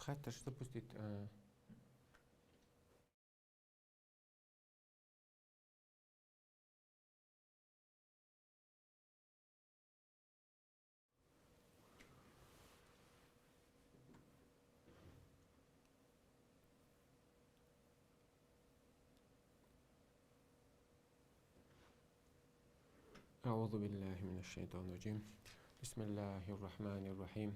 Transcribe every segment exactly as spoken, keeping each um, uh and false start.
Хаттарш запустить, а. أعوذ بالله من الشيطان الرجيم. بسم الله الرحمن الرحيم.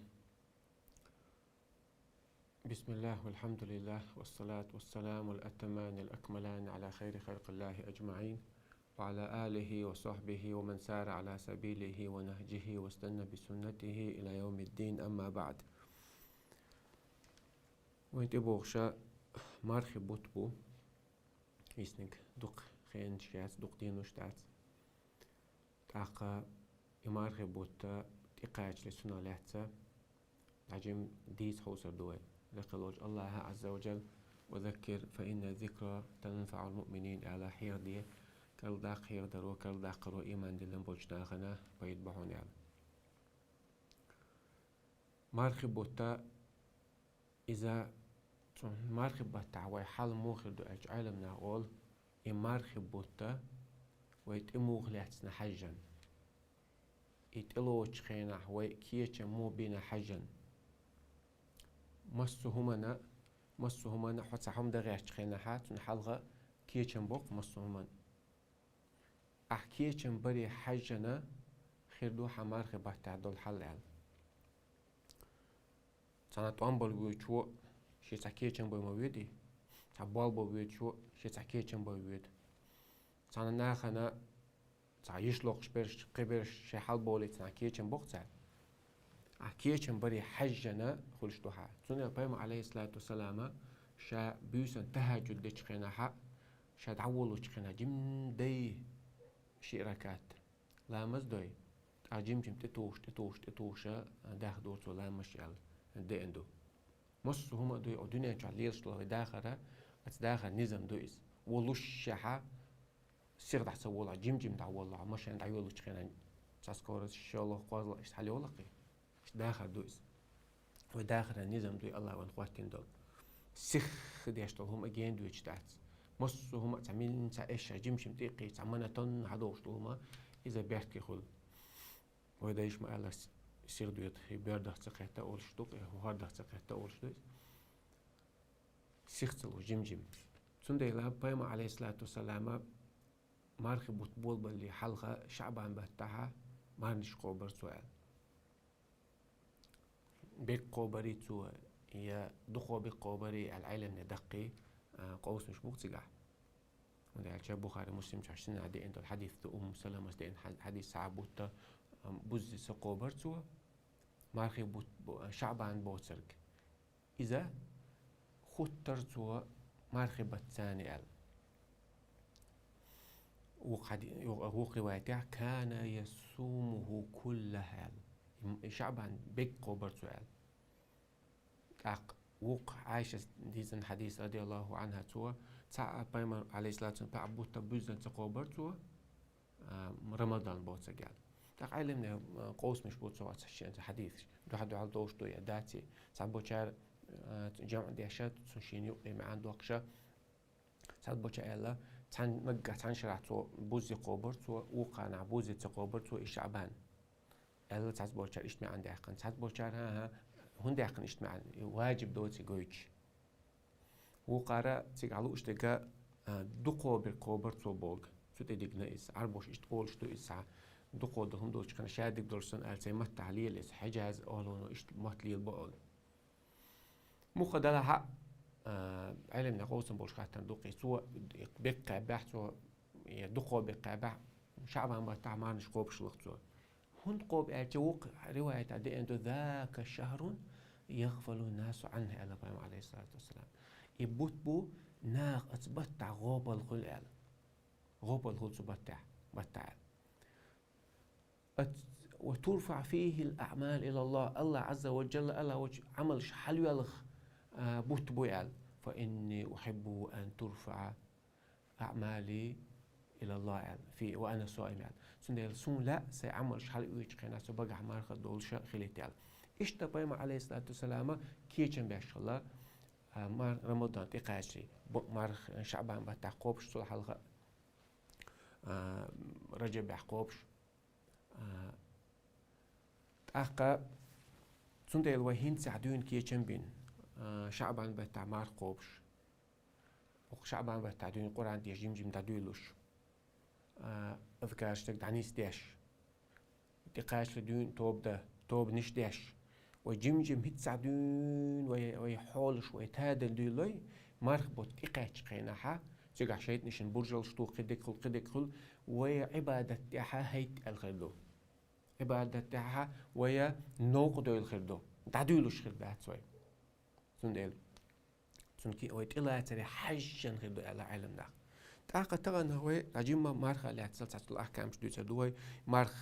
بسم الله والحمد لله والصلاة والسلام الأتمان الأكملان على خير خلق الله أجمعين وعلى آله وصحبه ومن سار على سبيله ونهجه واستنى بسنته إلى يوم الدين، أما بعد. Вайн тӀебогӀуш мархий бутт бу. Исниг дукха хенаш яц, дукха денаш дац. ТӀаккха и мархий бутт тӀекхачале цунах лаьцна дӀа жим дийца хьовсар ду вай. Лекха волча АллахӀа Ӏазза ва Жалла: «وذكر فإن الذكرى تنفع المؤمنين», аьлла, хьехаде, кӀалдаккха хьехадаро, кӀалдаккхаро иман диллина болча нахана пайда ба хьона, аьлла. Мархий бутт, иза цу мархий баттахь вай хьал муха хир ду аьлча, Ӏеламнаха олу, и мархий бутт вай тӀе муха лаьцна хьаьжжан. И тӀелоцучу хенахь вай кечам муха бина хьаьжжан. Массо а хӀуманна, массо а хӀуманна хьо цхьа хӀума дан гӀертачу хенахьа, цунна хьалха кечам боккху массо а хӀуманна. Ахь кечам баре хьаьжжана хир ду хьан мархий баттахь долу хьал аьлла. Цхьана тӀом болу воьдучо шен цхьа кечам бой ма воьдий, цхьа болх бо воьдучо шен цхьа кечам бой воьду. Цхьана нахана цхьа йиш локхуш берш, кхин берш шайн хьал болий, цхьана кечам боккху цара. Ахь кечам баре хьаьжжана хуьлуш ду хьан. Цундела Пайхамар, Ӏалайхиссалату вассалама, ша буьйсанна тахьаджуд дечу хенахьа, ша дӀаволучу хенахь жим дай шиъ ракат ламаз дой, тӀаккха жим-жим тӀетухуш, тӀетухуш, тӀетухуша дахдора цо ламазаш аьлла деана ду. Массо а хӀума а дуй, оцу дуьнен чохь лелаш долу вай дахар, оцу дахар низам ду иза. Вон лушшехьа, сиха дӀа ца волахь, жим-жим дӀаволалахь, машен дӀайолучу хенахь, цхьа скорость, шолгӀа, кхозлагӀа, иштта хьалайолахь-кх. Иштта дахар ду иза. Вай дахаран низам дуй, АллахӀа вайна хӀоттийна долу. Сиха деш долу хӀума а гена доьдуш дац. Массо а хӀума а цхьа мин, цхьа эшша, жим-жим тӀекхийча, цхьа монотонно хьадогӀуш долу хӀума, иза бехке хуьлу. Вай дайша ма-аллара, сиха доьду, и боьрдах ца кхетта олуш ду-кх, и хӀордах ца кхетта олуш ду иза. Сиха ца ло, жим-жим. Цундела Пайхамар, Ӏалайхиссалату вассалама, мархий бутт болабалле хьалха ШаӀбан баттахьа марнаш кхобар цо аьлла. Беккъа кхобарий цо, я дукха беккъа кхобарий аьлла, Ӏеламнех даккхий, а, къовсамаш бу-кх цигахь. ХӀунда аьлча Бухари, Муслим чохь шиннахь деана долу хьадис ду, Умму Саламас деана хьа-, хьадис, цхьа бутт, ам, буззе ца кхобар цо, мархий бутт бо-, ШаӀбан боцург. Иза хуттар цо мархий баттана аьлла. Вукху хьади-, вукху риваятехь: «كان يصومه كله», аьлла. И ШаӀбан беккъа кхобар цо аьлла. ТӀаккха вукху Ӏайшас дийцина хьадис, радияллаху Ӏанха, цо цхьа а Пайхамар, Ӏалайхиссалату вассалам, цхьа а бутт буззина ца кхобар цо, а, Рамадан боцург аьлла. ТӀаккха Ӏеламнех, а, къовсамаш бу цу хьадисаш. Дуьхьал-дуьхьал долуш ду я дац и. Цхьаболчара, а, жамӀ деш, цу шена юкъе маьӀна доккхуш, цхьаболчара аьлла, цхьана наггахь цхьана шарахь цо буззе кхобар цо, вукханахь буззе ца кхобар цо и ШаӀбан. Аьлла цхьаболчара иштта маьӀна даьккхина. Цхьаболчара, хӀан-хӀа, хӀунда даьккхина иштта маьӀна? И ваджиб доций гойтуш. Вукхара цигахь лууш дерг, а, дукха беккъа кхобар цо бохург. Цу тӀе дигна иза. Ӏарбоша иштта олуш ду иза, цхьа дукха долу хӀума долчу хенахь шадерг долуш санна аьлла, церан маттахь лела иза. Хьиджаз охьалоно иштта мотт лелабо олу. Муха делахь а, а, Ӏеламнех къовсам болуш хаттар ду-кх и. Цо беккъа кхаьбнехь, цо, я дукха беккъа кхаьбнехь, ШаӀбан баттахь марнаш кхобуш ву-кх цо. ХӀунда кхоба аьлча, вукху риваятехь деана ду: «ذاك شهر يغفل الناس عنه», аьлла Пайхамар, Ӏалайхиссалату вассалам. И бутт бу, наха оцу баттахь гӀопал хуьлу аьлла. ГӀопал хуьлу цу баттахь, баттахь аьлла. Оц-, «وترفع فيه الأعمال إلى الله», АллахӀ Ӏазза ва Джалла, АллахӀ волчу Ӏамалш хьалайоьлху, а, бутт бу аьлла. «فإني أحب أن ترفع أعمالي إلى الله», аьлла, «في، وأنا صائم», аьлла. Цундела суна лаьа сайн Ӏамалш хьалаоьцучу хенахь со багахь марха долуш хилийта аьлла. Иштта пайхамар, алейхиссалату вассалама, кечам беш хилла, а, мар-, Рамадан тӀекхачале, бу-, марх, ШаӀбан баттахь кхобуш, цул хьалха, а, Раджабехь кхобуш. А, тӀаккха цундела вай хӀинца дуьйна кечам бина, а, ШаӀбан баттахь марх кхобуш. Оха ШаӀбан баттахь дуьйна Къуръан деша, жим-жим дӀадуьйлуш, а, азкараш дӀанисдеш, тӀекхачале дуьйна тоба дан, тобанаш деш. Вай жим-жим хӀинца дуьйна вай, вай хьолаш, вай тадал дуьйлой, марх бутт тӀекхаьчча хенахьа, цигахь шайтӀанашна буржалш ду, кхидерг хуьлу, кхидерг хуьлу, вай Ӏибадат тӀехьа хӀайтта аьлла хир ду. Ӏибадат тӀехьа вай новкъа девлла хир ду. ДӀадуьйлуш хир дац вай. Цундела цунна ки-, вай тӀелацаре хьаьжжина хир ду аьлла Ӏеламнаха. ТӀаккха тахана вай жимма марха лаьцна цхьацца долу ахкамаш дуьйцур ду вай, марх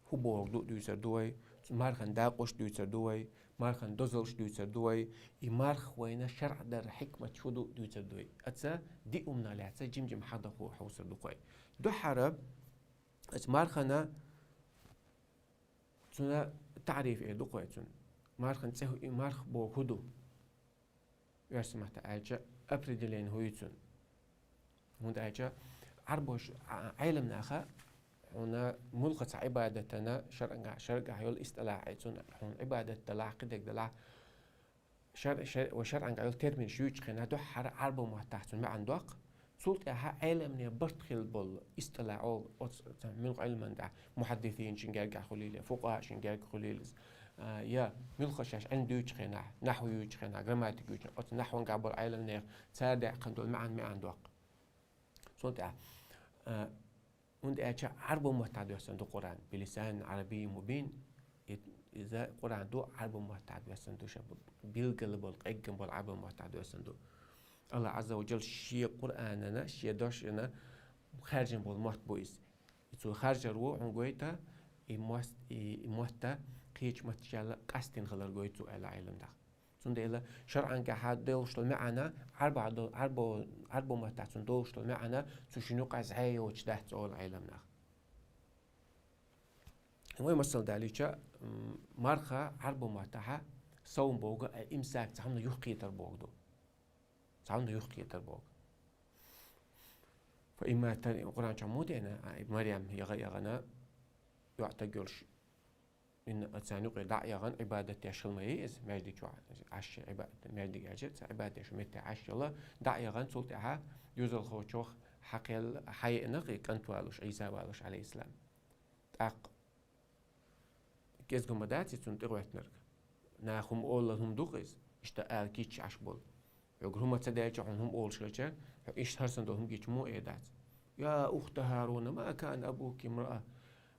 хӀун бохург ду дуьйцур ду вай, цу мархан дакъош дуьйцур ду вай, мархан дозалш дуьйцур ду вай, и марх вайна шарӀ дар хьикмат хӀун ду дуьйцур ду вай. Аца диъ хӀуманах лаьцна жим-жим хьадаха хьовсур ду вай. Дуьххьара, аца мархана цуьнан таӀриф эр ду вай цуьнан. Мархан цӀе хӀу-, и марх бохург хӀун ду? Оьрсийн маттахь аьлча, определение хӀун ю цуьнан? ХӀунда аьлча Ӏарбош, а, Ӏеламнаха хьуна муьлхха цхьа Ӏибадатана шарӀагахь, шарӀагахь йолу истилахь ю цуьнан, хьуна Ӏибадат далахь, кхидерг далахь, шар-, шар-, ва шарӀагахь йолу терминаш юьйцучу хенахь дуьххьара Ӏарбойн маттахь цуьнан маьӀна доккху. Цул тӀаьхьа Ӏеламнехан барт хилла болу истилахь олу оцу цхьа муьлхха Ӏилман тӀехь, мухьаддисинашна гергахь хуьлийла, фукъахӀашна герга хуьлийла, а, я муьлхха шаьш Ӏилма дуьйцучу хенахь, нахьв юьйцучу хенахь, грамматика юьйцучу хенахь, оцу нахьвангахь болу Ӏеламнехан цара даьккхина долу маьӀна, маьӀна доккху. Цул тӀаьхьа, а, хӀунда аьлча Ӏарбойн маттахь доьссина ду Къуръан, билисанин Ӏарабиййин мубин, и-, иза Къуръан ду Ӏарбойн маттахь доьссина ду, ша билггала болу, къеггина болу Ӏарбойн маттахь доьссина ду. АллахӀ Ӏазза ва Джалла шен Къуръанана, шен дашна хаьржина болу мотт бу иза. И цо хаьржар ву, хьуна гойту, и мотт, и, и мотт кхечу матташкахьа къастийна хилар гойту цо аьлла Ӏеламнаха. Цундела шарӀагахьа долуш долу маьӀна, Ӏарба-, Ӏарбо-, Ӏарбойн маттахь цуьнан долуш долу маьӀна, цу шина юкъахь зӀе йоцуш дац олу Ӏеламнаха. Вай масала далийча, м, марха Ӏарбойн маттахьа савм бохург, а, имсак, цхьа хӀуманах юхакхетар бохург ду. Цхьа хӀуманах юхакхетар бохург. Фа имма тар-, Къуръан чохь муха деана, а, Марьям яха-, яхана, йоӀ стаг йолуш, инна царна юкъе дӀа а яхана, Ӏибадат деш хила ма яй иза, маьждиг чохь Ӏаш, Ӏиба-, маьждиг аьлча, цхьа Ӏибадат деш метте Ӏаш йолу, дӀа а яхана, цул тӀаьхьа доьзалхочух хьакхел-, хьаеана и кӀант валош, Ӏийса валош, Ӏалайхиссалам. ТӀаккха кӀезиг хӀума дац и цунна тӀегӀоьттинарг. Наха хӀума олалур хӀума ду-кх иза, иштта ала гича Ӏаш болу. Хьоьгара хӀума ца даьлча, хьуна хӀума олуш хилча, хьо иштта хӀара санна долу хӀума гича муха эр дац? Я ухта ХӀарун, ма кана абуки мраа,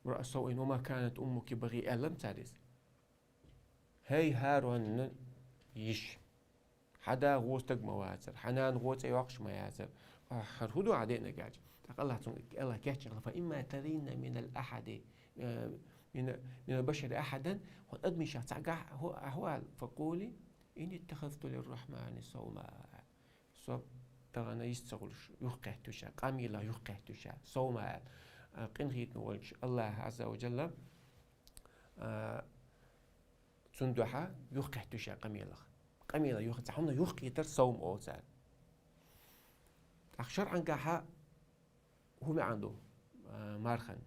мраа сауин, ва ма канат уммуки багия, аьлла-м цара иза. ХӀей, ХӀарунан йиша! Хьан да гӀо стаг ма вацара, хьан нана гӀо цӀе йоккхуш ма яцара. Ахь, хӀара хӀун ду хьан деанарг аьлча? ТӀаккха АллахӀа цунга, АллахӀа кечйина: «Фа имма таринна минал ахьади, э, мина, минал башари ахьадан», хьуна адамашкахь цхьаъгахь хӀу-, ахьа вала, «факъули инни иттахазту лиррахьмани савма». Со тахана йист ца хуьлуш, юхакхетта ю ша, къамелах юхакхетта ю ша, савма аьлла. А, къинхетаме волчу АллахӀа Ӏазза ва Джалла, а, цунна дуьхьа юхакхетта ю ша къамелах. Къамелах юха-, цхьа хӀуманах юхакхетар савм олу цара. ТӀаккха шарӀангахьа хӀун маьӀна ду, а, мархан?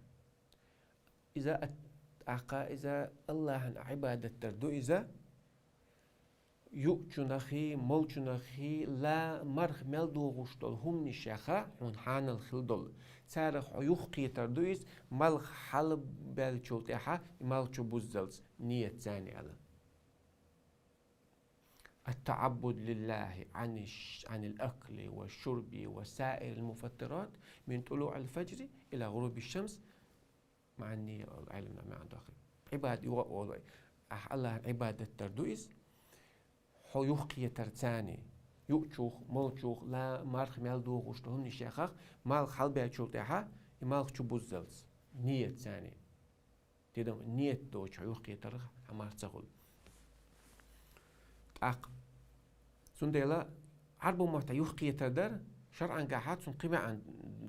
Иза ат-, тӀаккха иза АллахӀана Ӏибадат дар ду иза, юучунахий, молчунахий, ла марх мел дохуш долу хӀуманашеха, хьуна хьанал хила долу, царах хьо юхакхетар ду иза, малх хьалабаьллачул тӀаьхьа и малх чу буззалц, ният цани аьлла. التعبد لله عن الش-، عن الأكل والشرب وسائر المفطرات من طلوع الفجر إلى غروب الشمس. МаӀан ния олу Ӏеламнаха маьӀна доккху. Ӏибадат юха а олу вай. Ахь АллахӀана Ӏибадат дар ду иза. Хьо юхакхетар цани, юучух, молчух, ла марх мел дохуш долу хӀуманашехах, малх хьалабаьллачул тӀаьхьа и малх чу буззалц, ният цани. Тидам ният доцуш хьо юхакхетарх хьан марх ца хуьлу. ТӀаккха. Цундела Ӏарбойн маттахь юхакхетар дар, шарӀангахьа цунна кхин маьӀна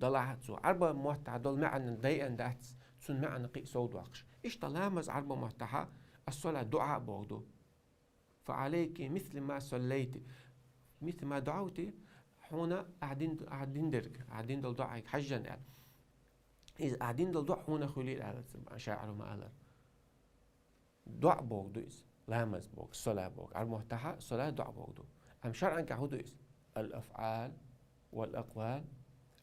далахь а цо. Ӏарбойн маттахь долу маьӀна дайъина дац, цунна маьӀна кхин а сов доккхуш. Иштта ламаз Ӏарбойн маттахьа Ас-салат дуӀа боху ду. Фа алейки мисли ма саллайти, мисли ма дуӀавти, хьуна ахьа дин, ахьа дин дерг, ахьа дин долу дуӀайг хьажжан аьлла. Иза ахьа дин долу дуӀа хьуна хуьлийла аьлла, шаӀир ма аллара. ДуӀа боху ду иза. Ламаз боху, сала боху. Ӏарбий маттахь сала дуӀа боху ду. Амма шарӀан кахь хӀун ду иза? Ал-афӀал вал-акъвал,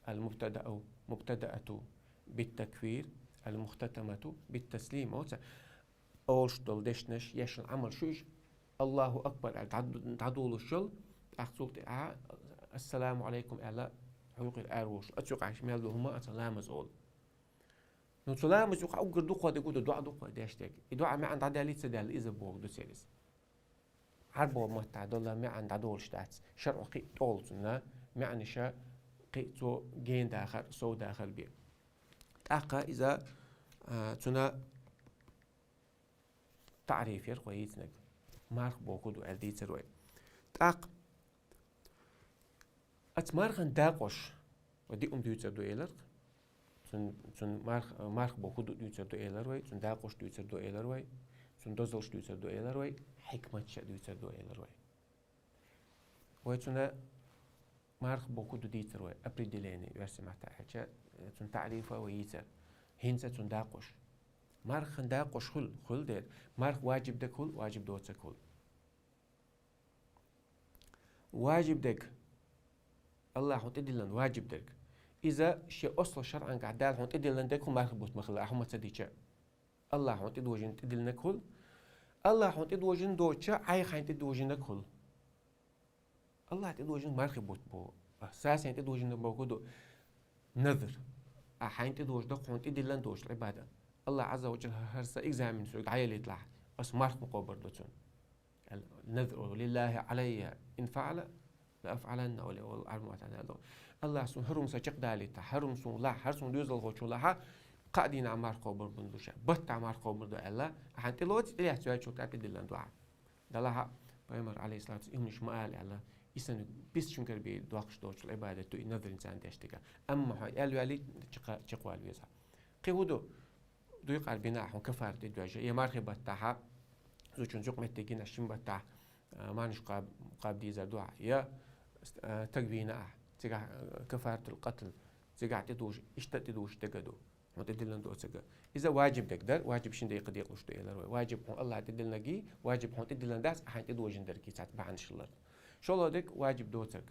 ал-мубтадау, мубтадаату бит-такбир, ал-мухтатамату бит-таслим. Оцу олуш долу дешнаш, ешан Ӏамал шу иш, Аллаху акбар аьлла, дӀа-, дӀадолуш йолу, тӀаккха цул тӀаьхьа ассаламу алейкум аьлла, хьуькхуьра араволуш. Ацу юкъахь мел ду хӀума, ацу ламаз олу. Ну, цу ламаз юкъахь уггар дукха дерг ду, дуӀа дукха деш дерг. И дуӀа маьӀна дӀадаьлла, ца даьлла, иза боху ду церан иза. Ӏарбо маттахь долу маьӀна дӀадолуш дац. ШарӀо кхин а тӀолу цунна, маьӀнаша кхин а цо гена дахар, сов дахар бен. ТӀаккха иза, а, цунна таӀриф яра вай йийцинарг. Марха боху ду аьлла дийцар вай. ТӀаккха Ацу мархан дакъош вай диъ хӀума дуьйцур ду элира. Цун, цун марх-, марха боху ду дуьйцур ду элира вай, цун дакъош дуьйцур ду элира вай, цун дозалш дуьйцур ду элира вай, хьикматаш а дуьйцур ду элира вай. Вай цунна марха боху ду дийцар вай, определение, оьрсийн маттахь аьлча, цун таӀрифа вай йийцар. ХӀинца цун дакъош. Мархан дакъош хуьлу, хуьлу дера. Марха ваджиб дерг хуьлу, ваджиб доцург хуьлу. Ваджиб дерг. Аллахьо тӀедиллина ваджиб дерг. Иза шен осло шарӀангахь Дала хьуна тӀедиллина дерг хӀун марха бутт ма хилла, ахьа хӀума ца дича. Аллахьо тӀедожина тӀедиллинарг хуьлу. Аллахьо тӀедожина доцуча, Ӏай хьайна тӀедожинарг хуьлу. Аллахь тӀедожина мархи бутт бу. Сасен тӀедожина боху ду. Назр. А хьайна тӀедожу дакъа хьуна тӀедиллина доцу Ӏибада. Аллахь Ӏазза ва Джалла хӀара сан экзамен соьга дӀаялийталахь, ас марха ма кхобур ду цунна. Ал-, назр олу, лиллахи Ӏалайя ин фаъала, ла афъаланна олу, олу Ӏарбий маттахь аьлла. Аллахь суна хӀара хӀума сан чекхдалийта, хӀара хӀума суна лахь, хӀара суна доьзалхочо лахь, кхаа дийнахь марха кхобур бун ду ша, баттахь марха кхобур ду аьлла, ахьа тӀелоцу, тӀелаьцна ваьлчул тӀаьхьа тӀедиллина ду ахьа. Далахь, пайхамар, алейхиссалату, и хӀуманаш ма ала аьлла, и санна бисчуьнгара бен доккхуш доцу Ӏибадат ду и назрин царна деш дерг. Амма хьо аьлла ваьлли, чекха-, чекхвала веза. Кхин хӀун ду? Дуй къар бина хьуна кафарат тӀедожа. Я мархи баттахьа, зудчун зукъ меттиг гина шин баттахь, а, марханаш кхаб-, кхаба дезар ду ахьа. Я, а, стаг вийна ахьа. Цигахь, а, кафаратул къатл. Цигахь тӀедожа, иштта тӀедожа дерг ду. Хьуна тӀедиллина доцург. Иза ваджиб дерг дара, ваджиб шин декъа декъалуш ду элира вай. Ваджиб хьуна Аллахь тӀедиллинаргий, ваджиб хьуна тӀедиллина дац, ахьа хьайна тӀедожина дерг, цхьацца бахьанаш хилар. ШолгӀа дерг ваджиб доцург.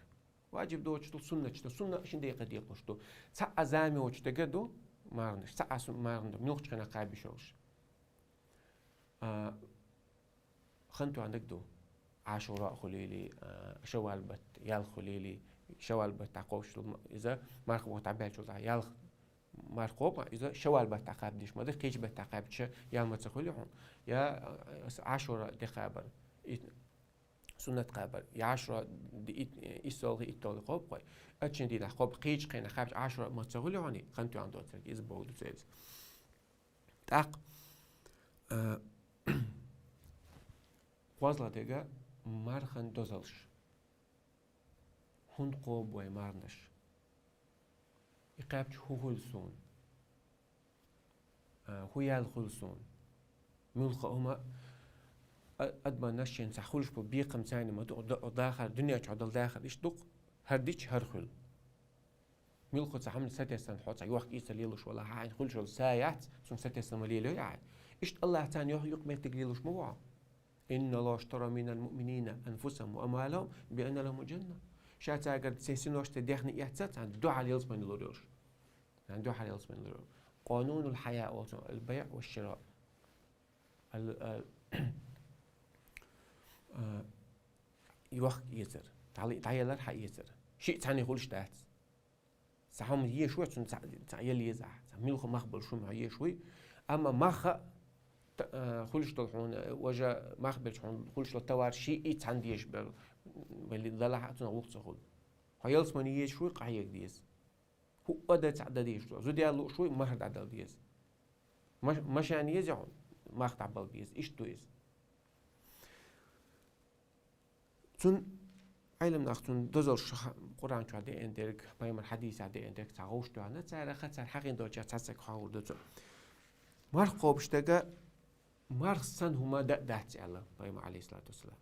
Ваджиб доцуш ду суннаташ ду, сунна шин декъа декъалуш ду. Цхьа а зама йоцуш дерг ду, марханаш, цхьа а сун-, марханаш ду, муьлххачу хенахь кхаба йиш йолуш. А, хан тоьхна дерг ду. Ӏашура а хуьлийла, а, шаввал бутт, ялх хуьлийла, шаввал бутт дӀакхобуш ду, иза марха бутт дӀабаьллачул тӀаьхьа ялх марха кхобу, иза шаввал бутт дӀакхаба дезаш ма ду, кхечу бутт дӀакхаьбча ял ма ца хуьлу хьуна. Я, а, Ӏашура де кхабар, и суннат кхабар, я Ӏашура ди-, ит-, иссолгӀи, иттолгӀи кхобу вай. Аччин дийнахь кхобу, кхечу хенахь кхаьбча Ӏашура ма ца хуьлу хьуна, хан тоьхна доцург, иза боху ду церан. ТӀаккха, а, кхозлагӀа дерг мархан дозалш. ХӀунда кхобу вай марханаш? И кхаьбча хӀун хуьлу суна? А, хӀун ял хуьлу суна? Муьлхха хӀума а-, адамаш шайна цхьа хуьлуш бу бекхам царна ма ду, д-, дахар, дуьнен чохь долу дахар иштта ду-кх, хӀара дича хӀара хуьлу. Муьлхха цхьа хӀуманна сатесна хьо цхьа йохк-эцар лелош валахь, хьайна хуьлуш йолу са яц, цунна сатесна ма лелайой ахьа. Иштта Аллахь царна йохк-, юкъаметтиг лелош ма ву хьо. Инна Аллаха иштара минал муъминина анфусахум ва амвалахум би анна лахумул джанна. Ша цаьргара церан синош, церан дегӀ эцна царна дуьхьал ялсамани лур йолуш. Царна дуьхьал ялсамани лур йолуш. Къанунул хьая олу цунах, ал-байъ ва шира. Ал-, ал-, а, йохк-эцар. ДӀа-, дӀаялар, хьаэцар. Шиъ цхьаьна хуьлуш дац. Цхьа хӀума езаш ву, цунна цхьа, цхьа ял еза ахьа. Цхьа муьлхха мах болуш хӀума хьо езаш вуй. Амма мах а, т-, а, хуьлуш долу хьуна, важа мах белча хьуна хуьлуш долу товар шиъ и цхьаьна дезаш бер-, белли далахь а цунах вукху ца хуьлу. Хьо ялсамани езаш вуй, къахьега деза. ХӀуъа дан цхьаъ дан дезаш ду. Зуда ял лууш вуй, махьар дӀадала деза. Маш-, машен еза хьуна, мах дӀабала деза. Иштта ду иза. Цун Ӏилманах цун дозалш ха-, Къуръан чохь деана дерг, пайхамар хьадисехь деана дерг цхьа гӀовш тоьхна, цара ха-, цара хьахийна долчех цхьацца хьахор ду цо. Марха кхобуш дерг Марх санна хӀума даа дац аьлла пайхамар, алейхиссалату вассалам.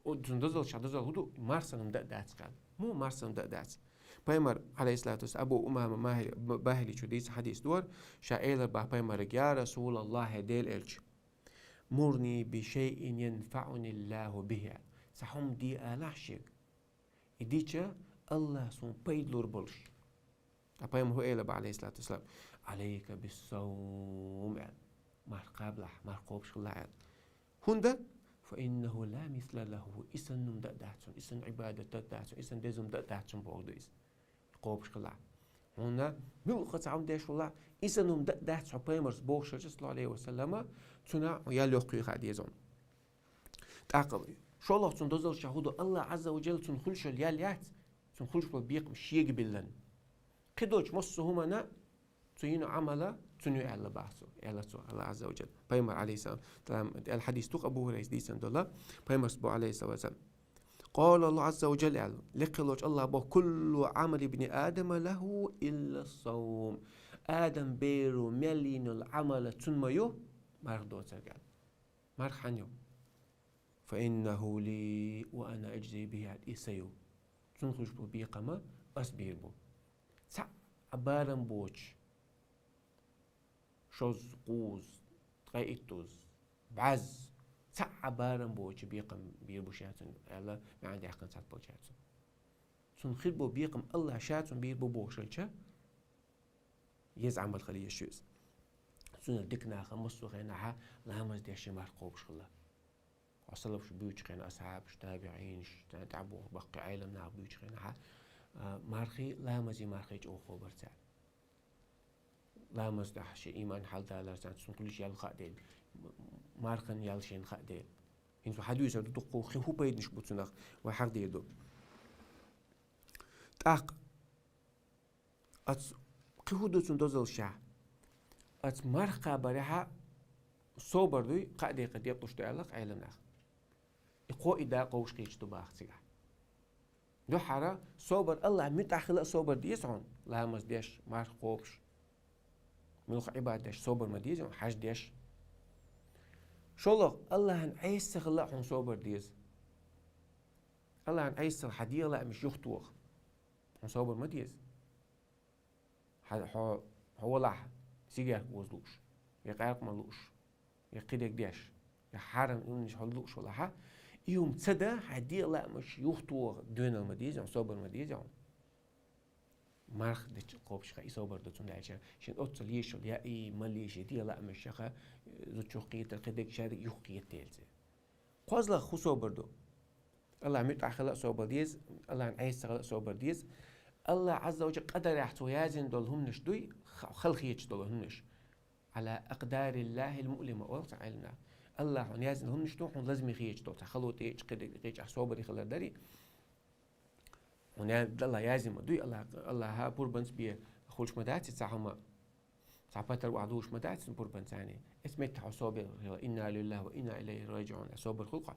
О, цун дозалла ша дозалла хӀу ду, марх санна хӀума даа дац аьлла. Муха марх санна хӀума даа дац? Пайхамар, алейхиссалату вассалам, Абу Умама Махили, Б-, Бахили чу дийца хьадис дора, ша элар бах пайхамарга: «Я Расулаллахь, Дела элча, мурни би шайин янфаъуни Аллаху бихи». Цхьа хӀума де алахь шега. И дича Аллахь суна пайда лур болуш. Ткъа пайхамар хӀу элар бах, алейхиссалату вассалам: «Алейка биссаум», аьлла. Марх кхабалахь, марх кхобуш хилалахь аьлла. ХӀунда? «Фа иннаху ла мисла лаху». И санна хӀума даа дац хьуна, и санна Ӏибадат даа дац хьуна, и санна деза хӀума даа дац хьуна бохург ду иза. Кхобуш хилалахь. Хьуна муьлхха цхьа хӀума деш валахь, и санна хӀума даа дац хьуна пайхамарс бохуш хилча, саллаллаху алейхи ва саллама, цунах ял йоккха хьа деза хьуна. ТӀаккха шолгӀа цун дозалла ша хӀу ду, Аллахь Ӏазза ва Джалла цунна хуьлуш йолу ял яц, цунна хуьлуш болу бекхам шега биллина. Кхидолчу массо а хӀуманна цу йина Ӏамала цунна ю аьлла бах цо, аьлла цо, Аллахь Ӏазза ва Джалла. Пайхамар, алейхиссалам, аьлла хьадис ду-кх Абу Хурайрас дийцина долу, пайхамарс бо, алейхиссалату вассалам: «Къала Аллаху Ӏазза ва Джалла», аьлла, лекха волчу Аллахь боху: «Куллу Ӏамали ибни Адама лаху илла саум». Адам беро мел йина йолу Ӏамала цунна ма ю, марх доцург аьлла. Марх хьан ю? «Фа иннаху ли ва ана аджзи бихи», и сан ю. Цунна хуьлуш бу бекхам ас бийр бу. Цхьа а барам боцуш, шозза, кхузза, ткъе иттузза, бӀозза, цхьа а барам боцуш бекхам бийр бу ша цунна аьлла, маьӀна даьккхина цхьаъ болчаьрца. Цунна хир бу бекхам Аллахь ша цунна бийр бу бохуш хилча, еза Ӏамал хила еза шу иза. Цундела дика наха массо а хенахьа ламаз деш марх кхобуш хилла. Хьо салафаш буьйцу хенахь, асхьабаш, табиӀинаш, царна тӀаьхьа боху баккхий Ӏелам наха буьйцу хенахьа, а, мархий, ламазий мархий чӀогӀа кхобура цара. Ламаз тӀехь шен иман хьалдалар царна, цунна хуьлуш ял хаа дела, м-, мархан ял шена хаа дела. ХӀинца хьан дуьйцур ду дуккха хи хӀу пайданаш бу цунах, вай хьахдийр ду. ТӀаккха Аца кхин хӀу ду цунна дозалла ша? Аца марх кхабарехьа собар дуй, кхаа декъа декъалуш ду аьлла-кх Ӏелам наха. И кхо и да кховш кхеташ ду баха цигахь. Дуьххьара собар, Аллахь муьтӀахь хила а собар деза хьуна, ламаз деш, марх кхобуш, муьлхха Ӏибадат деш собар ма деза хьуна, хьаж деш. ШолгӀа, Аллахьан Ӏеса ца хила а хьуна собар деза. Аллахьан Ӏеса ца хила хьан дегӀан лаамаш юхатоха. Хьуна собар ма деза. Хьо, хьо, хьо валахь, сигарет оза лууш, я къаьркъа ма лууш, я кхидерг деш, я хьарам хӀуманаш хьо лууш валахьа, и хӀума ца дан, хьан дегӀан лаамаш юхатоха доьналла ма деза хьуна, собар ма деза хьуна. Марх дечу кхобуш хан и собар ду, цундела аьлча, шен оццул ешал, я и мал еши, дегӀан лаамаш яха, зудчух кхетар, кхидерг шадерг юхакхета делаца. КхозлагӀа хӀу собар ду? Аллахь муьтӀахь хила а собар деза, Аллахьан Ӏеса ца хила а собар деза. Аллахь Ӏазза ва Джалла къадарехь цо яздина долу хӀуманаш дуй, ха-, хала хеташ долу хӀуманаш. «Ӏала акъдариллахьил муълима», олу цхьа Ӏелам наха. Аллахьан яздина хӀуманаш ду, хьуна лазаме хеташ долу, цхьа хало тӀе а, кхидерг тӀе а, собаре хилар дарий. Хьуна я-, Аллахь яздина ма дуй, Аллахь, Аллахьа пурбанца бен хуьлуш ма дац и цхьа хӀума. Цхьа патар охьадуьйлуш ма дац цуьнан пурбанца. Эцу метте хьо собар хила, «Инна лиллахьи ва инна илайхьи раджиӀун», собар хуьлу хьо.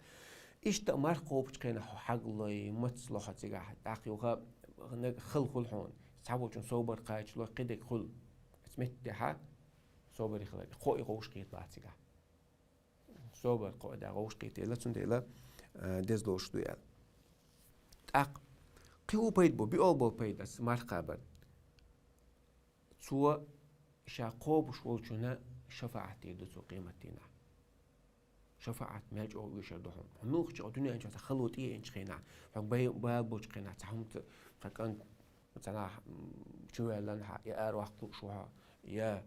Иштта марх кхобучу хенахь хьо хьаглой, мацло хьо цигахь, тӀаккха юха наг хала хуьлу хьуна. Цхьаболчун собар кхачалой, кхидерг хуьлу. Эцу меттехьа собаре хила, кхо и гӀовш кхетабац цигахь. Собар кхо а да гӀовш кхетийла, цундела, а, деза лоруш ду аьлла. ТӀаккха кхин хӀу пайда бу, биъолгӀа болу пайда аца марх кхабарна. Цо ша кхобуш волчунна шафаӀат дийр ду цо къематдийнахь. ШафаӀат мел чӀогӀа оьшур ду хьуна. Хьо муьлххачу дуьнен чохь цхьа хало тӀееанчу хенахь, хьо бай-, бала болчу хенахь, цхьа хӀума ца-, цхьа кӀант, цхьанахь, м, чувоьллина хьан, я араваккха лууш ву хьо, я,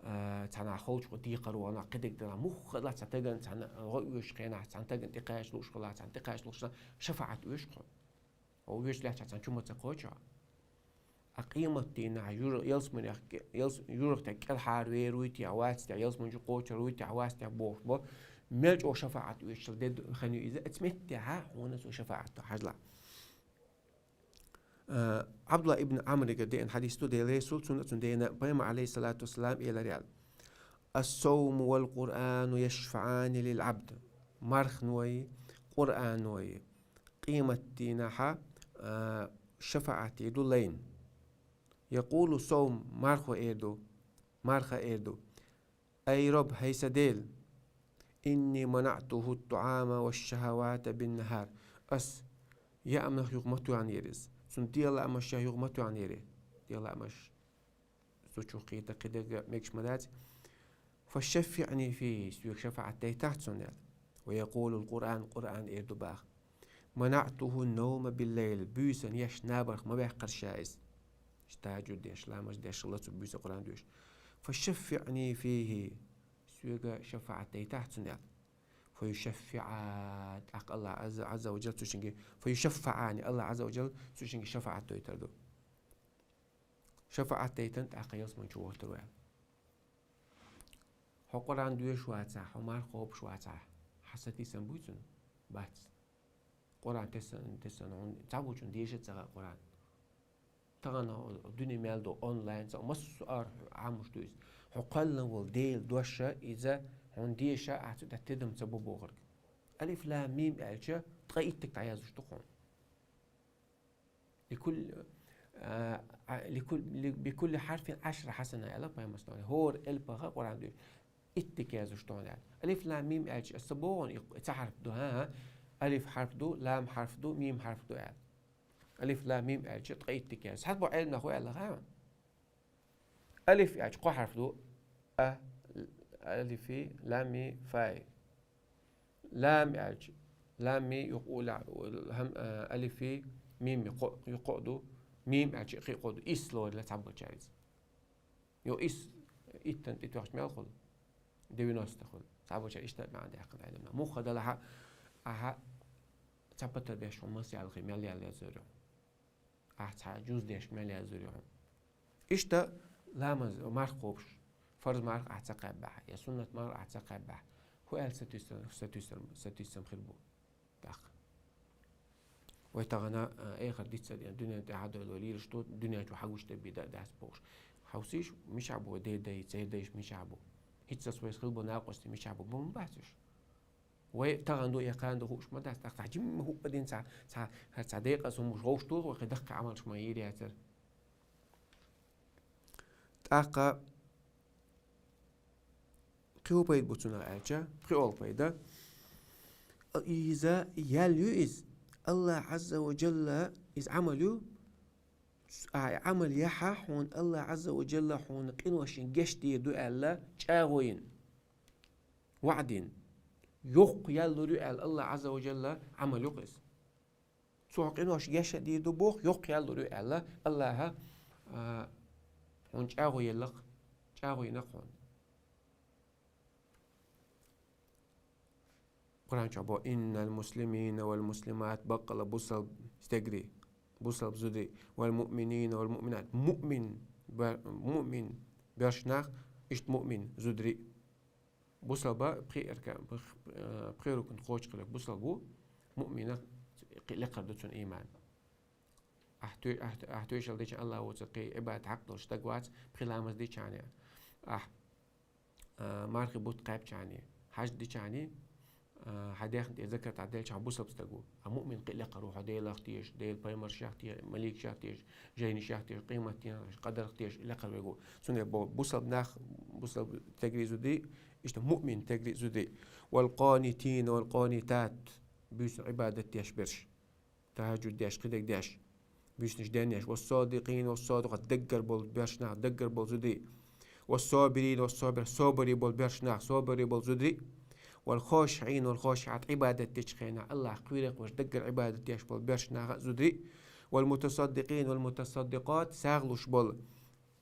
а, цхьанахь холчу декхар вахана, кхидерг дина, мухха а цхьа тагана, цхьана гӀо оьшучу хенахь, цхьана тагана тӀекхача лууш хилахь, цхьана тӀекхача лууш хилахь, шафаӀат оьшу хьо. Хьо вуьйш лаьттахь цхьана чу ма ца кхочу хьо. Ткъа къематдийнахь юр-, ялсаманех кӀе-, ялс-, юрах тӀе кӀелхьара вер вуй те, вац те, ялсамани чу кхочур вуй те, вац те бохуш бо. Мел чӀогӀа шафаӀат оьшуш де ду-, хан ю иза, эцу меттехьа хьуна цо шафаӀат до хьажалахь. А, Ӏабдулла ибн Ӏамрига деана хьадис ду, Делан Расул цунна, цунна деана пайхамар, алейхиссалату вассалам, элар аьлла: «Ас-сауму вал Къуръану яшфаӀани лил Ӏабд». Марханой, Къуръаной къематдийнахьа, а, шафаӀат дийр ду лайна. Якъулу саум, мархо эр ду, марха эр ду: «Ай Рабб, хӀай сан Дела, إني منعته الطعام والشهوات بالنهار. Ас яамнах юха ма тоьхнера из. Цунна тӀехьа лаамаш юха ма тоьхнера. ТӀехьа лаамаш. Цу чу кхета кхидерг мегаш ма дац. فشفعني فيه, соьга шафаӀат дайтахь цунна, аьлла. ويقول القرآن, Къуръан эр ду боху: منعته النوم بالليل, буьйсанна еш набарх ма баьккхира ша иза. Тахьажжуд деш, ламаз деш хилла цо буьйса Къуръан доьшуш. فشفعني فيه, соьга шафаӀат дайтахь цунна, аьлла. فيشفعان, тӀаккха АллахӀ Ӏазза, Ӏазза ва жалла цу шинга, فيشفعان, АллахӀ Ӏазза ва жалла цу шинга шафаӀат дойтур ду. ШафаӀат дайтина тӀаккха ялсамани чу воттур ву, аьлла. Хьо Къуръан доьшуш вацахь, хьо марха кхобуш вацахь, хьан сатийсам буй цунна? Бац. Къуръан тесна, тесна хьуна цхьаболчунна деша а ца хаьа Къуръан. Тахана дуьне мел ду онлайн, цхьа массо а ара Ӏамош ду иза. Хьо кхоьллина волу Делан дош, иза хьуна деша, ахьа цу тӀе тидам ца бо бохург. Алиф, лам, мим аьлча, ткъе иттаниг дӀаяздеш ду хьуна. لكل, а, а, لكل, ли, بكل حرف عشر حسنة, аьлла пайхамара. ХӀора элпах Къуръан доьшуш, иттаниг яздеш ду хьуна, аьлла. Алиф, лам, мим аьлча, аса боху хьуна, и цхьа хьарф ду, хӀан-хӀа. Алиф хьарф ду, лам хьарф ду, мим хьарф ду, аьлла. Алиф, лам, мим аьлча, ткъе иттаниг язду. Цхьаболу Ӏеламнаха аьлла, хӀан-хӀа. Алиф аьлча кхо хьарф ду. А, алифи, лами, фаи. Лам аьлча, лами юкъа улахь, хӀам-, а, алифи, мими кхо, юкъа кхо ду. Мим аьлча кхин а кхо ду. Исс лорийла цхьаболчара иза. Йо, исс иттанна тӀетоьхча мел хуьлу? Девяносто хуьлу. Цхьаболчара иштта маьӀна даьккхина Ӏеламнаха. Муха делахь а, ахьа цхьа патар беш хьуна маса ялхий мел ял язйо хьуна. Ахьа цхьа жуз деш мел язйо хьуна. Иштта ламаз, марха кхобуш, фарз марха ахьа ца кхаьббахь, я суннат марха ахьа ца кхаьббахь, хӀун аьлла сатуьйсур, сатуьйсур, сатуьйсам хир бу тӀаккха? Вай тахана, а, эхарт дицдеш, дуьнен тӀехь а доьлла лелаш ду, дуьнен чу хьагуш дерг бен дац бохуш. Хьовсийша, мичахь бу вай деда дай, церан дайша мичахь бу? ХӀинццалц вайца хилла болу накъостий мичахь бу? Бу ма бац уьш. Вай тахана ду, я кхана ду хууш ма дац, тӀаккха цхьа жимма хӀуъа а дина цхьа, цхьа, хӀара цхьа декъаза хӀуманаш вовшахтуху, вай кхин даккхий Ӏамалш ма йийр яцара. ТӀаккха кхин хӀун пайда бу цунах аьлча, пхиолгӀа пайда. Иза ял ю иза. АллахӀ Ӏазза ва Жалла иза Ӏамал ю. Ахьа и Ӏамал яхь, хьуна АллахӀ Ӏазза ва Жалла хьуна къиношна гечдийр ду аьлла, чӀагӀо йина, ваӀда йина. Йоккха ял лур ю аьлла, АллахӀ Ӏазза ва Жалла Ӏамал ю-кх иза. Цо хьо къиношна геч а дийр ду боху, йоккха ял лур ю аьлла, АллахӀа, а, хьуна чӀагӀо елла-кх, чӀагӀо йина-кх хьуна. Къуръан чохь боху: «Иннал муслимина вал муслимат», баккъала бусалба стегрий, бусалба зударий, «вал муъминина вал муъминат», муъмин, ба-, муъмин боьрша нах, иштта муъмин зударий. Бусалба пхи арка-, пх-, э, пхи рукн кхочуш хиларг бусалба ву, муъминах кхин лекхар ду цуьнан ийман. Ахь тоь-, ахь, ахь тоьшалла дича АллахӀ воцург кхин Ӏибадат хьакъ долуш стаг вац, пхи ламаз дичхьана. Ахь, а, мархи бутт кхаьбчхьана, хьаж дичхьана, а, хьан дехна тӀе закат Ӏа делчхьана бусалба стаг ву. А муъмин кхин лекхар ву, хьо Делах теша, Делан пайхамаршех теша, маликашех теша, жайнашех теша, къематдийнах теша, къадарх теша, лекхар верг ву. Цундела бо-, бусалба нах, бусалба стегрий зударий, иштта муъмин стегрий зударий. «Вал къанитина вал къанитат», буьйсанна Ӏибадат деш берш. ТахӀажжуд деш, кхидерг деш, буьйсанаш денъеш, «вассадикъин вассадикъат», даггара болу боьрша нах, даггара болу зударий, «вассабирин вассабират», собаре болу боьрша нах, собаре болу зударий, «валхошиӀин валхошиӀат», Ӏибадат дечу хенахь АллахӀ кхоьрекхаш даггара Ӏибадат деш болу боьрша нах а, зударий, «валмутасаддикъин валмутасаддикъат», сагӀа луш болу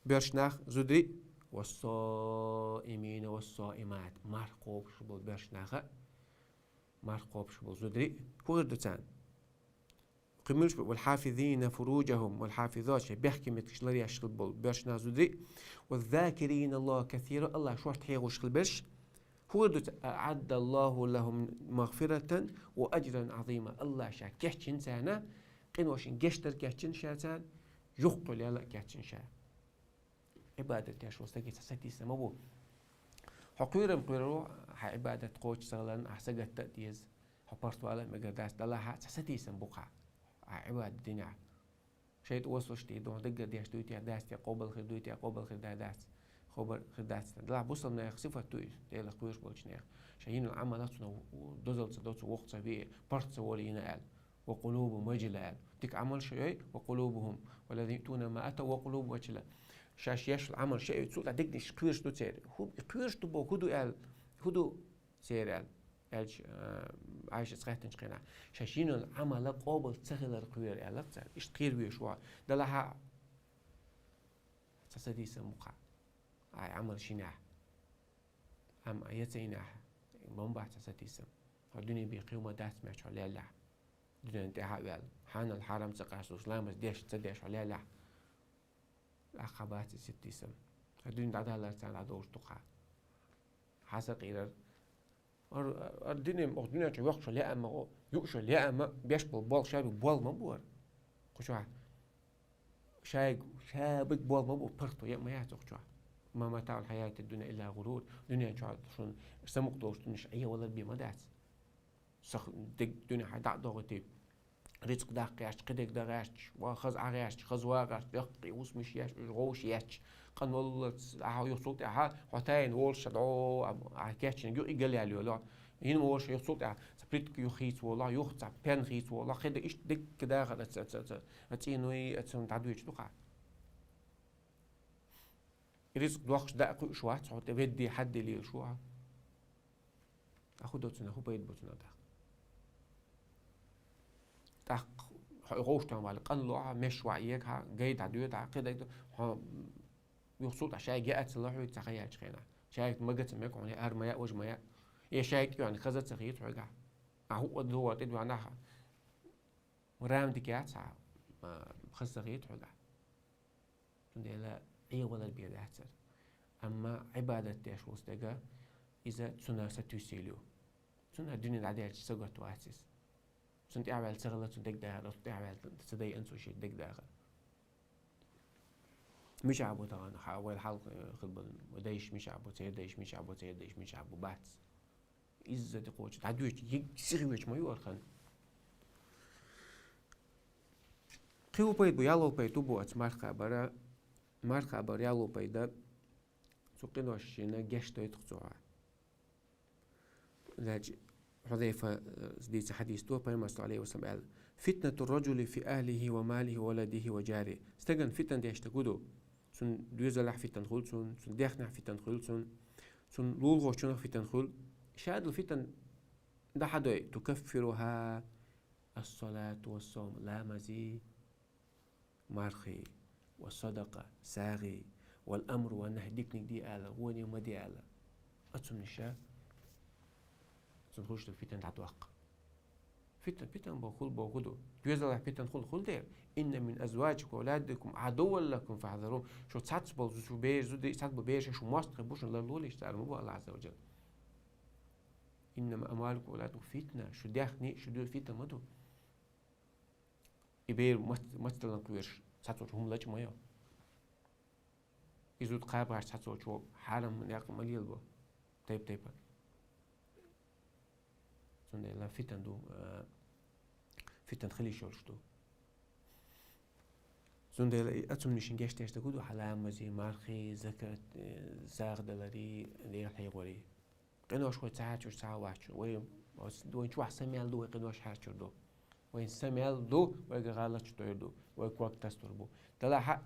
боьрша нах, зударий, «вассаимина вассаимат», марха кхобуш болу боьрша нах а, марха кхобуш болу зударий, хӀун хир ду царна? Кхин муьлш бу, «валхьафизина фуружахум валхьафизат», шайн бехке меттигаш ларъеш хила болу боьрша нах, зударий, «ваззакирина Аллаха касира», АллахӀ шорта хьехош хила берш, хӀун хир ду царна? «АӀаддаллаху лахум магфиратан ва аджран Ӏазима», АллахӀа Ша кечйина царна, къиношна гечдар кечйина Ша царна, юххе лела а кечйина Ша. Ӏибадат деш волу стаге цхьа сатийсам ма бу. Хьо кхоьру-м кхоьру, хьан Ӏибадат кхочуш ца хиларна, ахьа сагатта а деза, хьо паргӀатвала а мегар дац, делахь а цхьа сатийсам бу-кх хьан, хьан Ӏибадат динехь. ШайтӀа осалш дийр ду, хьо даггара деш дуй те, дац те, къобал хир дуй те, къобал хир дац. обар хир дац. Делахь бусалба наьха сифат ду иза, Делах кхоьруш болчу наьха. Шайн йина йолу Ӏамал цунах дозалла ца до, цо воккха ца ве, паргӀат ца волу йина аьлла. «Ва къулубухум важила» аьлла. Дика Ӏамалш а йой, «ва къулубухум, валлазина юътуна ма атав ва къулубухум важила». Шаьш еш йолу Ӏамалш а йой, цул тӀаьхьа дегнаш кхоьруш ду церан. ХӀун кхоьруш ду боху, хӀун ду аьлла? ХӀун ду церан аьлла? Аьлча, а, Ӏайшас хаьттинчу хенахь, шаьш йина йолу Ӏамал къобал ца хилар кхоьру аьлла цара. Иштта кхера везаш ву хьо. Делахь а цхьа сатийсам бу-кх хьан. Ай, Ӏамал йинехь. Амма я ца йинехь, бан бац цхьа сатийсам. Хьо дуьне бен кхин хӀума дац моьттуш хьо леллехь. Дуьнен тӀаьхьа а ваьлла. Хьанал хьарам ца къасталуш, ламаз деш, ца деш хьо леллехь. Ахьа бац и сатийсам. Хьан дуьне дӀадалар царна дӀадовш ду-кх хьан. Хьан са къийрар. Ар, ар дуьне, оха дуьнен чу воккхуш лаьа ма, юуш лаьа ма, беш болу болх ша биг болу ма бу ара. Кху чохь. Шайга, ша биг болу ма бу, паргӀато яа ма яц кху чохь. «Ма матаъул хьаятид дунья илла гӀурур». Дуьнен чохь шуна самукъа долуш дуьненаш Ӏехавалар бен ма дац. Сах дерг дуьнен хьан дӀа а догӀуьйтий. Рицкъ даккха гӀерташ, кхидерг дан гӀерташ, ва хаза Ӏа гӀерташ, хаза ван гӀерташ, даккхий хӀусамаш еш, уьш гӀовш еш, къанваллалц ахьа юха цул тӀаьхьа, хьо тайна волуш ша дӀо, а, кечйинарг юкъа и галъяьлла йолу. ХӀинца ма волуш юха цул тӀаьхьа, цхьа плитка юха хийца волахь, юха цхьа пен хийца волахь, кхидерг иштта дерг дахар а ца, ца, ца, а цӀийной, а цунна дӀадоьдуш ду-кх хьан. Рицкъ доккхуш даа кхуьуш вац хьо, тӀе ведде хьадде лелаш ву хьо. Ахьа хӀун до цунах, хӀун пайда бу цунах тӀаккха? ТӀаккха хьо гӀовш тӀе валла, къанло ахьа, меш ваӀ егахьа, гай дӀадоьдахьа, кхидерг ду, хьо юха цул тӀаьхьа шайга яа ца ло хьоьга цхьа хан яьлча хенахь. Шайга мага ца мега хьуна, ара ма яа, важа ма яа. Я шайга тӀе хьуна хаза ца хета хьоьгахь. Ахьа хӀуъа догӀа тӀе дуьхьа нах, рама дика яц хьан, а, хаза ца хета хьоьгахь. Цундела Ӏехавалар бен дац ара. Амма Ӏибадат деш волу стага, иза цунах сатуьйсийла ю. Цунах дуьне дӀадаьлча сагатта вац иза. Цунна тӀаьхьаваьлла ца хилла, цунна дерг дахар, оцу тӀаьхьаваьлла ца дайъина цо шен дерг дахар. Мичахь бу тахана, хьан вай хьалха, э, хилла болу, вай дайша мичахь бу, церан дайша мичахь бу, церан дайша мичахь бу, бац. Изза тӀе кхочу, дӀадоьдуш, йиг сиха йоьдуш ма ю ара хан. Кхин хӀун пайда бу, ялхо пайда хӀун бу оцу марха кхабара, марха кхабара ялхо пайда, цу къиношна гечдойту-кх цо хьан. Лаьча Хьузайфа, э, дийца хьадис ду, Пайхамара, саллаллаху Ӏалайхи ва саллам, аьлла: «Фитнату раджули фи ахлихи ва малихи ва валадихи ва джарихи». Стагана фитна деш стаг хӀун ду? Цуьнан доьзалехь фитна хуьлу цунна, цуьнан даьхнехь фитна хуьлу цунна, цуьнан лулахочунах фитна хуьлу. Шадолу фитна дӀа хьан дой? «Тукаффируха ас-салату ва ас-савм», ламази, мархи, ва садакъа, сагӀи, вал амру ва нахӀи, диканиг де ала, вониг ма де ала. Оцуннаша цунна хуьлуш долу фитна дӀадоккху. Фитна, фитна боху, хуьлу боху ду. Доьзалехь фитна хуьлу, хуьлу дера. «Инна мин азваджикум ва авладикум адувван лакум фахзарухум». Шу цхьацца болу, шу бераш, зуда, цхьацца болу бераш шу мостагӀий бу, шуна ларлолаш цара ма бу Аллах Азза ва Джалла. «Иннама амвалукум ва авладукум фитна». Шу даьхни, шу доьзал фитна ма ду. И бер мац-, мацдалан кхоьруш цхьацца волчу хӀума лачкъа ма йо. И зуда кхаба гӀерташ цхьацца волчу хьарам некъ ма лелабо. Тайп-тайпана. Цундела фитан ду, а, фитан хила йиш йолуш ду. Цундела и оцуннашна гечдеш стаг хӀун ду, хьан ламази, мархи, закат, э, сагӀа далари, Дела хьехори. Къинош вай ца хьарчуьйтуш ца вац вай, вайн чохь са мел ду, вай къинош хьарчур ду. Вайн са мел ду, вайга гӀалаташ дойр ду, вай ког тасадор бу. Делахь а,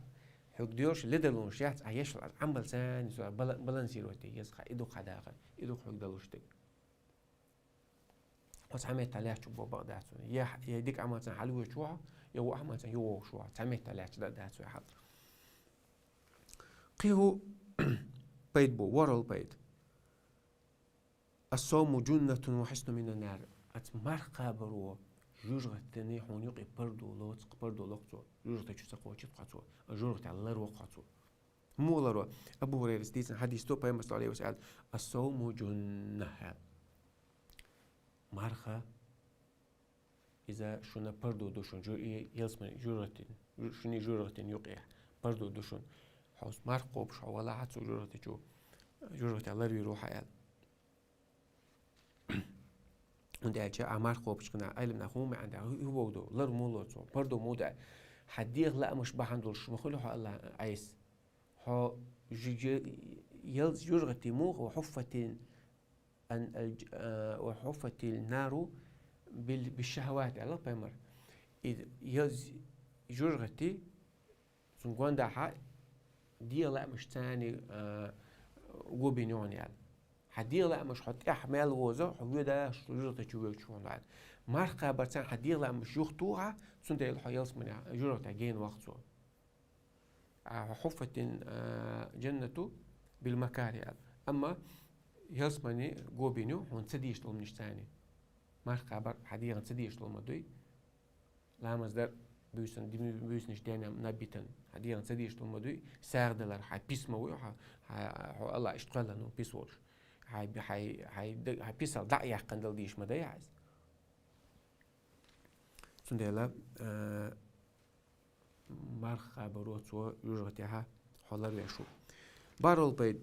хьоьга доьлуш ледарлонаш яц, а еш Ӏамал царна, бала-, балансировать де еза хьан, и ду-кх хьан дахар, и ду-кх хьоьга далуш дерг. Хьо цхьа меттехь лаьтташ ву боху бакъ дац хьуна. Я, я дика Ӏамал царна хьалавоьдуш ву хьо, я вон Ӏамал царна юхавогӀуш ву хьо. Цхьа меттехь лаьтташ дан дац вай хьал. Кхин хӀун пайда бу, ворхӀалгӀа пайда. «Ас-савму джуннатун ва хьиснун мина ннар». Оцу марха кхабаро жоьжахатина хьуна юкъе пардо лоцу, пардо ло-кх цо. ЖожагӀатечу ца кхочуьйту-кх хьо цо. ЖожагӀатех ларво-кх хьо цо. Муха ларво? Абу ХӀурайрас дийцина хьадис ду, Пайхамара, саллаллаху Ӏалайхи ва саллам, аьлла: «Ас-савму джунна», – аьлла. Марха, иза шуна пардо ду шуна, жо-, и, ялсамани жожагӀатин, жо-, шуна и жожагӀатин юкъехь пардо ду шуна. Хьо марха кхобуш хьо валахь а цу жожагӀатечу, жожагӀатех ларвийр ву хьо аьлла. ХӀунда аьлча а марха кхобучу хенахь Ӏеламнаха хӀун маьӀна ду, хӀун боху ду, лар муха ло цо, пардо муха ду? Хьан дегӀан лаамаш бахьана долуш ма хуьлу хьо Аллах Ӏеса. Хьо жи-, жи-, ялз-, жожагӀате муха, وحفت ال-، ال-، а, وحفت النار بال-، بالشهوات, аьлла пайхамара. И ялз-, жожагӀате цун гондахьа дегӀа лаамашца, а, го бина я хьона аьлла. Хьа дегӀа лаамаш хьо тӀехьа мел воза, хьо воьдаш жожагӀате чу воьдуш хьо хьона аьлла. Марха кхабарца хьа дегӀа лаамаш юхатоху хьо, цундела хьо ялсмане жожагӀатехь гена ваха цо. А, وحفت الجنة بالمكاره аьлла. Амма ялсмане го бина я хьона ца дезаш долу хӀуманашца. Марха кхабар хьан дегӀана ца дезаш долу хӀума дуй. Ламаз дар, буьйсан, ди-, буьйсанаш дена наб битан. Хьан дегӀана ца дезаш долу хӀума дуй. СагӀа далар, хьан писа ма вуй, хьан, хьан, хьо Аллах иштта кхоьллина, писа волуш. Хьан, хьан, хьан, хьан писал дӀа а яьккхина дала дезаш ма дай хьан иза. Цундела, а, марха кхабаро цо жожагӀатехьа хьо ларвеш ву. БархӀалгӀа пайда.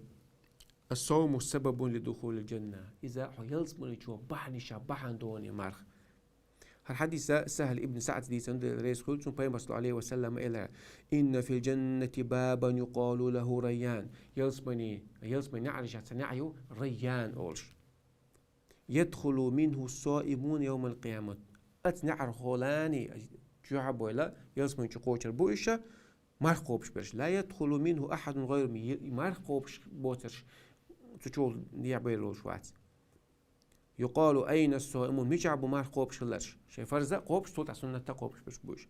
الصوم سبب لدخول الجنة. Иза хьо ялсмани чу бахьанаш бахьана ду хьуна марха. ХӀара хьадис СахӀл ибн СаӀда дийцина, Дела реза хуьлда цунна, пайхамара, саллаллаху Ӏалайхи ва саллам, элира: إن في الجنة بابا يقال له ريان. Ялсмани, ялсмани неӀарашца неӀ ю Райян олуш. يدخل منه الصائمون يوم القيامة. Оцу неӀархочунна чоьхьа а бовла, ялсмани чу кхочур бу уьш, марха кхобуш берш. لا يدخل منه أحد غيرهم. Е-, марха кхобуш боцурш цу чу дехьа бер болуш вац. يقال: أين الصائمون؟ Мичахь бу марха кхобуш хилларш? Шайн фарза а кхобуш, цул тӀаьхьа суннатта а кхобуш берш бу уьш.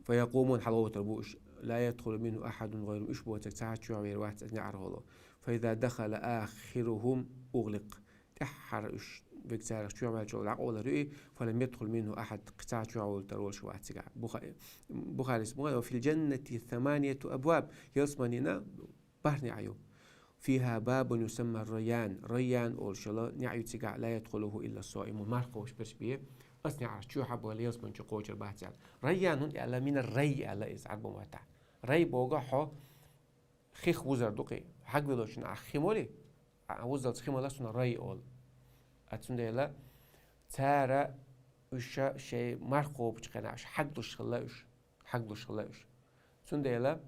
فيقومون, хьалагӀоттур бу уьш. لا يدخل منه أحد غيرهم. Уьш боцург цхьа а чоьхьа вер вац оцу неӀархочунна. فإذا دخل آخرهم أغلق. ТӀаьххьара уьш, вега царах чоьхьа ваьллачул дӀакъовлар ю и, فلم يدخل منه أحد, кхин цхьа а чоьхьа волуйтур волуш вац цигахь. Бухари, Бухарис ма вай: وفي الجنة ثمانية أبواب. Ялсманина бархӀ неӀ ю. فيها باب يسمى الريان. Райян олуш йолу неӀ ю цигахь, لا يدخله إلا الصائمون. Марха кхобуш берш бен, оцу неӀарш чоьхьа а бовла, ялсмани чу кхочур бац аьлла. Райян хӀунда аьлла, من الري аьлла иза Ӏарбойн маттахь. Рай бохург хьо хих вузар ду кхин. Хьагвеллачунна ахь хи молий, а, вузалц хи малар, цунах рай олу. А цундела цара уьш шайн марха кхобучу хенахь уьш хьаглуш хилла уьш. Хьаглуш хилла уьш. Цундела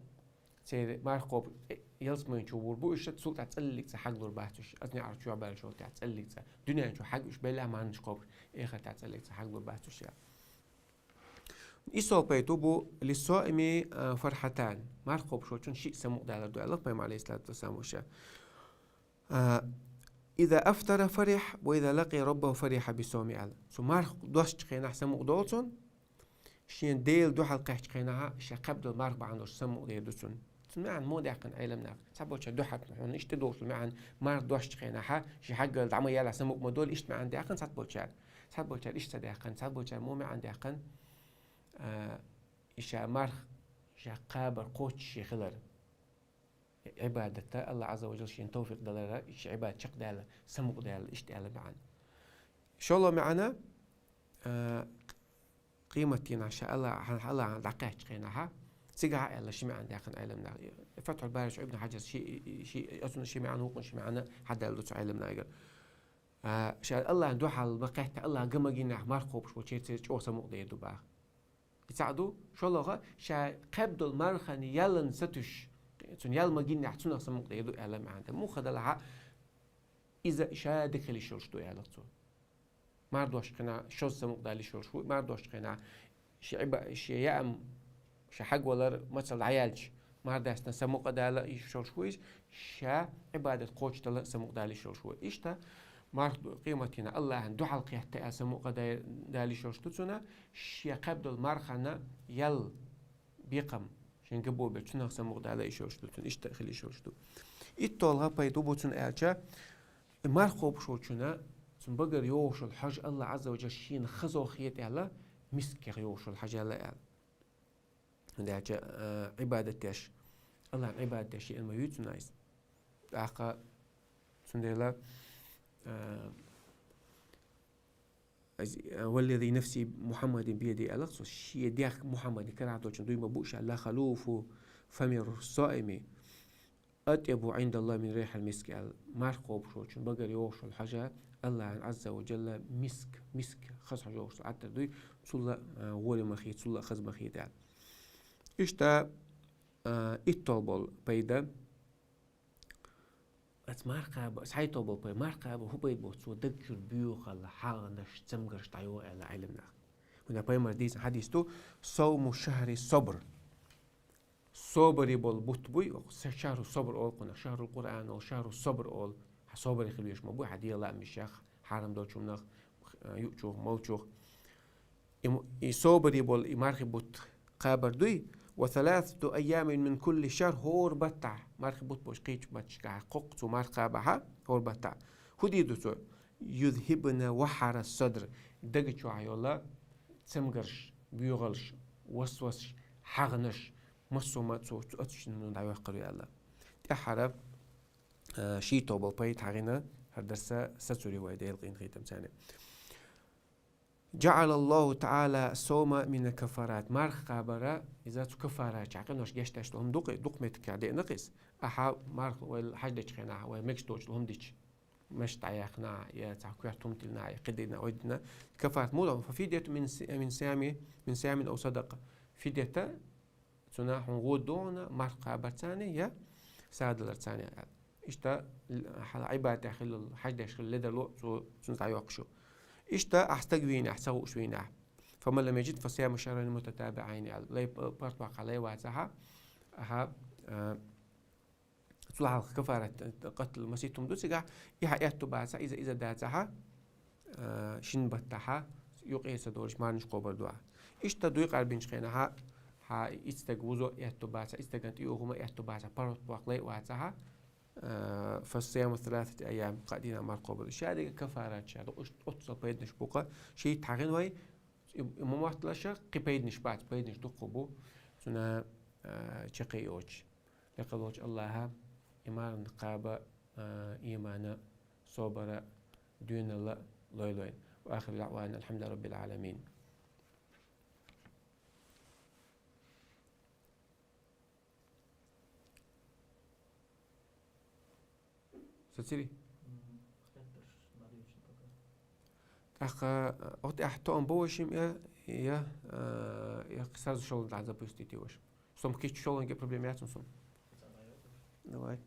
церан марха кхобуш, э, ялсмани чу вур бу уьш, цул тӀаьхьа цӀаллиг цӀа хьаглур бац уьш. Оцу неӀарш чоьхьа баьллачул тӀаьхьа цӀаллиг цӀа. Дуьнен чу хьагна уьш белахь, марханаш кхобуш, эхартахь цӀаллиг цӀа хьаглур бац уьш аьлла. И сол пайда бу: للصائم فرحتان. Марха кхобуш волчун шиъ самукъадалар ду аьлла пайхамара, Ӏалайхиссалату вассалам, вуьш. А, إذا أفطر فرح وإذا لقي ربه فرح بصومه аьлла. Цу марха достучу хенахь самукъадолу цунна, шен Дела дуьхьал кхаьччу хенахь шен кхаьбдолу марха бахьана долуш самукъадер ду цунна. Цуьнан маьӀна муха даьккхина Ӏеламнаха? Цхьаболчара дуьхьал хьуна иштта долуш ду маьӀна, марха достучу хенахь шен хьаггал дӀа ма яьллахь самукъа ма долу, иштта маьӀна даьккхина цхьаболчара. Цхьаболчара иштта ца даьккхина, цхьаболчара муха маьӀна даьккхина, а, и ша марха ша кхабар кхоччуш хилар. Ӏибадатта Аллах Ӏазза ва Жалла шена тавфикъ далара, и ши Ӏибадат чекхдаьлла, самукъадаьлла, иштта аьлла маьӀна. ШолгӀа маьӀна, а, къематдийнахь ша Аллах, Аллахьна дӀакхаьччу хенахь, цигахь а аьлла ши маьӀна даьккхина Ӏеламнаха. Фатхьул Бари чу Ибн Хьаджара ши, ши, оцунна ши маьӀна, вукхунна ши маьӀна хьадаьлла ду цу Ӏеламнахера. А, ша Аллахьна дуьхьал ма кхетта, Аллах га ма гиннехь, марха кхобуш волчеран церан чӀогӀа самукъадер ду боху. И цхьаъ ду, шолгӀа, ша кхаьбдолу мархана яллан сатуьйсуш, цунна ял ма гиннехь, цунах самукъадер ду аьлла маьӀна ду. Муха делахь а, иза ша дика хила йиш йолуш ду аьлла цо. Марха достучу хенахь шозза самукъадала йиш йолуш ву, марха достучу хенахь шен Ӏиба-, шен яам, шен хьагвалар мацалла дӀаяьлча, марха даьстина самукъадала йиш йолуш ву иза, ша Ӏибадат кхочушдала самукъадала йиш йолуш ву. Иштта марха ду-, къематдийнахь Аллахьна дуьхьал кхетта аьлла самукъада-, дала йиш йолуш ду цунна, шен кхаьбдолу мархана ял, бекхам, шен габо бер, цунах самукъадала йиш йолуш ду цунна, иштта хила йиш йолуш ду. ИтталгӀа пайда бу цунна аьлча, и марха кхобуш волчунна, цунна багара йогӀуш йолу хьожа Аллах Ӏазза ва Жалла шена хаза хета аьлла, мискех йогӀуш йолу хьожа аьлла аьлла. ХӀунда аьлча, а, Ӏибадат деш, Аллахьна Ӏибадат деш еана ма юй цунна иза. ТӀаккха цундела, а, аз-, а, والذي نفس محمد بيده аьлла цо, шен дегӀ Мухьаммадан карахь долчун дуй ма бу ша, لخلوف فم الصائم أطيب عند الله من ريح المسك аьлла. Марха кхобуш волчун багара йогӀуш йолу хьожа Аллахьна Ӏазза ва Жалла миск, миск, хаза хьожа йогӀуш йолу Ӏаттар дуй, цул а, а, гӀоле ма хета, цул а хаза ма хета аьлла. Иштта А, итталгӀа бола пайда. Ас марха кхаба, цхьайтталгӀа бола пайда. Марха кхаба хӀун пайда боцу, цо даг чуьра боьхалла, хьагӀанаш, цамгарш дӀайогӀу аьлла Ӏилманах. ХӀунда пайхамара дийцина хьадис ду: «Сауму шахри сабр». Собаре бола бутт буй, оха са-, шахру сабр олу кхунах, шахрул Къуръан олу, шахру сабр олу. Хьан собаре хила веш ма буй, хьан дела а мишех, хьарам долчунах, а, юучух, молчух. И м-, и собаре бола и мархи бутт кхабар дуй, «ва саласату айямин мин кулли шахр», хӀора баттахь, мархи бутт бохуш кхечу матташкахь кхоккху цо марха кхабахьа, хӀора баттахь. ХӀун дийр ду цо? «Юзхибна вахара садр», дага чохь йолу цамгарш, боьхалш, васвасаш, хьагӀанаш, массо а ма цо оцу шинна дӀайоккхур ю аьлла. ТӀаьххьара, а, шийтталгӀа бола пайда хьагӀина, хӀара дарс сацур ю вай Делан къинхетамца. «ЖаӀалаллаху таӀала саума мина каффарат». Марха кхабар, иза цу каффарат чохь, къинош гечдеш долу хӀума дукха, дукха меттигехь деана-кх иза. Ахьа марха вай хьаьж дечу хенахь, вай мегаш доцу хӀума дича, мешан дӀаяьккхина, я цхьа коьрта хӀума тиллина, я кхидина, ойдина. Каффарат муха ду? «Фа фидяту мин си-, мин сиями, мин сиямин ау садакъа». Фидята, цунах хьуна гӀо ду хьуна марха кхабарца я сагӀа даларца аьлла. Иштта, хьала Ӏибадатехь хилла, хьаьж деш хилла ледарло цо цунна дӀайоккхуш ю. Иштта, ахь стаг вийнехь, ца хууш вийнехь. «Фаман лам яжид, фа сияму шахрайни мутатабиӀайни», аьлла. Лай, паргӀат воккхахь лай вацахьа, ахьа, а, цул хьалха каффарат, къаттал масийтта хӀума ду цигахь, и хьан аьтту бацахь, иза, иза дацахьа, а, шина баттахьа, юкъе ца долуш марнаш кхобар ду ахь. Иштта дуй къарбинчу хенахьа, хьан иццаг вузо аьтту бацахь, иццаган тӀе юхума аьтту бацахь, паргӀат воккха лай вацахьа, а, «фа сияму саласати айям», кхаа дийнахь марха кхобар ду. Шадерг каффарат ша ду, оццул пайданаш бу-кх, шийтта хьагӀина вай, и, и ма мотталаш, кхин пайданаш бац, пайданаш дуккха бу, цуьнан, а, чаккхе йоцуш. Лекха волчу Аллаха и марха кхаба, а, имана, собара, доьналла лойла вайна. Ва ахиру даӀвана анил хьамдулиллахӀи раббил Ӏаламин. Сацири? ТӀаккха, а, вот ахь тоам бо вашим я, я, а, я сразу шолгӀа дӀа запустить вашим. Сом кичу шолгӀанге проблема яц сом. Давай.